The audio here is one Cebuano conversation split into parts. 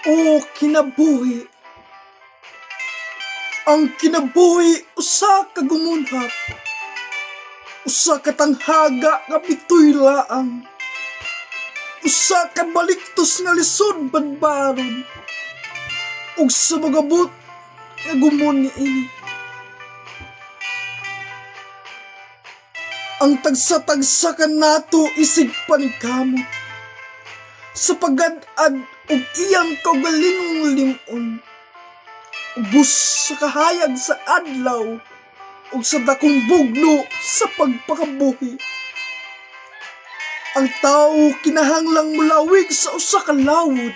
O kinabuhi. Ang kinabuhi usa ka gumunhat. Usa ka tanghaga nga pitoy laang. Usa ka baliktos nga lisod badbaron. Ug sa magabot nga gumon niini. Ang tagsa-tagsa kanato isig paningkamot sa pagad-ad og iyang kaugalingong lim-on. Ubos sa kahayag sa adlaw ug sa dakong bugno sa pagpakabuhi. Ang tawo kinahanglang mulawig sa usa ka lawod.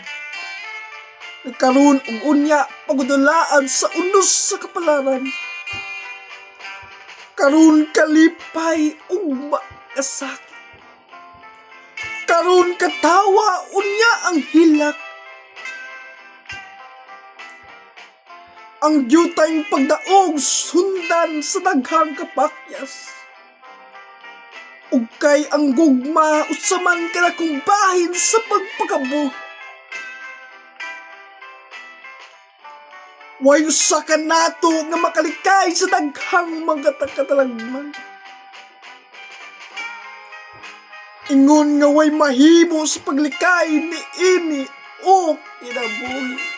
Nagkaroon og unya pagudulaan sa unos sa kapalaran. Karon kalipay, ugma kasakit. Karon katawa, unya ang hilak. Ang dyutay pagdaog sundan sa daghang kapakyas. Ug kay ang gugma usa man kadakong bahin sa pagpakabuhi. Way usa ka nato nga makalikay sa daghang mga katalagman. Ingon nga way mahimo sa paglikay niini o kinabuhi.